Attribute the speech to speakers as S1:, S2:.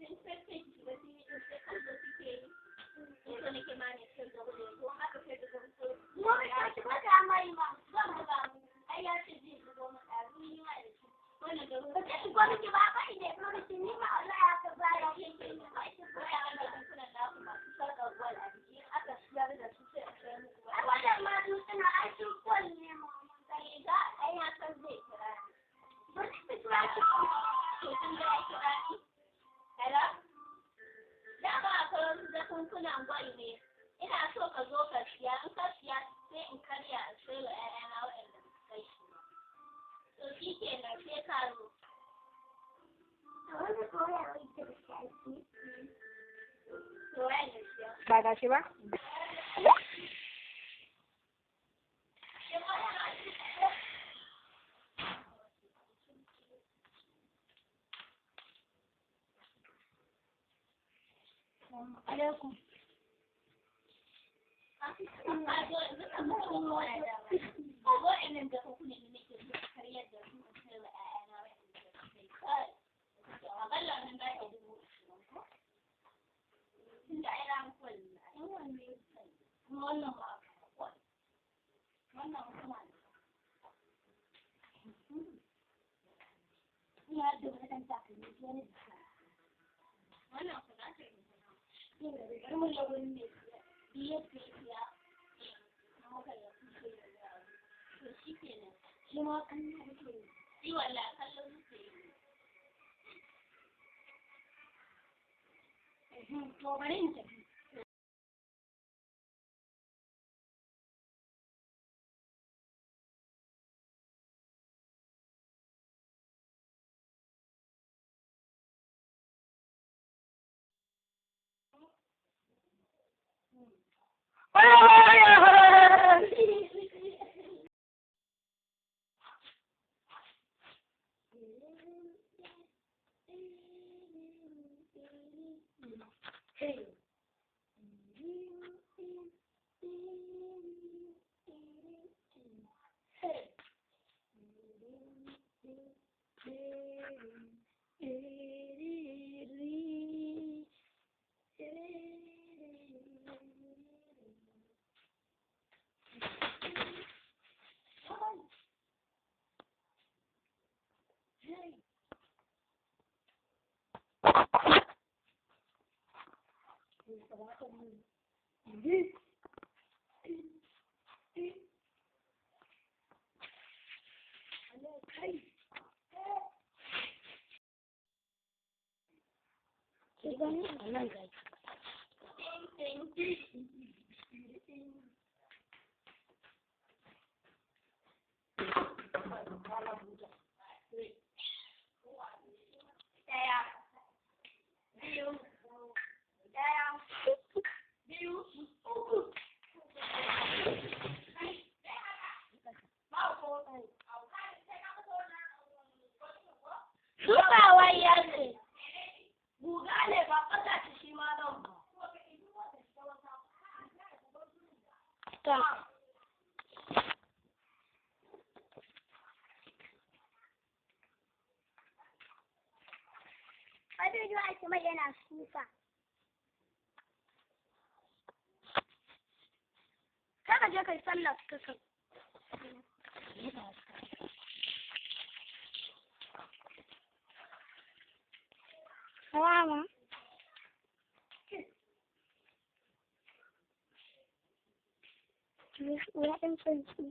S1: Tun sai ki shiga TV din sai kallo kike yi. So nake ma ne sai da wuri ko aka sai da wuri ko.
S2: Mami ta ki buga mai ma.
S1: Zan buga mu. Ai ya ce zai bugo mu ɗazu ni ma da shi. Wannan da
S2: Ba ta shigo miki ba ba idan ya miki ni ma wallahi aka bara
S1: ke ke ni ma ita koya wannan kankunan naku masu sarƙar gwal a jiki in aka siyar da su sai a sayar muku
S2: Ai
S1: wani.
S2: wannan ma dutsuna ai sun kwal ne mama.
S1: Sai ga ai ya san zai kira ni.
S2: Bari ki kira shi.
S1: To kin ga ya kira ni. Hello? Dama akwai wasu jakunkunan gwal ne. Ina so ka zo ka siya, in ka siya sai in karya in sai wa 'ya'yana waɗanda ba su kai shi ba. To shi kenan sai ka zo.
S2: Wani koya wai da shi.
S1: To wayan da siya.
S3: Ba gashi ba?
S2: Alaikum.
S1: Ka zo yanzu kan muka gama waya dama. Ga waɗannan jakunkunan da nake so in karyar da su in sai wa 'ya'yana waɗanda ba su kai. Kai, aƙalla nan za ka 20,000 ko? Tunda ai ran gwal ne. Ai wannan kuma wannan ma gwal. Wannan kuma
S2: Ina da wani ɗan takalmi wani jika.
S1: wannan ku za ta yi.
S2: Bari mu je wurin mai siya.
S1: Biyar da ya siya, na muka da kuke da za a zo. To shi kenan.
S2: Shi ma kallon yake yi.
S1: Shi wallahi kallo muke yi.
S2: To bari in tafi. Hey.
S3: Nan ga
S1: Ɗaya, biyu, ɗaya, biyu, uku.
S2: Shukawa ya ce, guga ne ba ƙasa ta shi ma nan ba. Ta. Abubuwa ake mai yana suka. Kaka je kai sallar ka kan. Mama. Wani ɗan tsuntsu.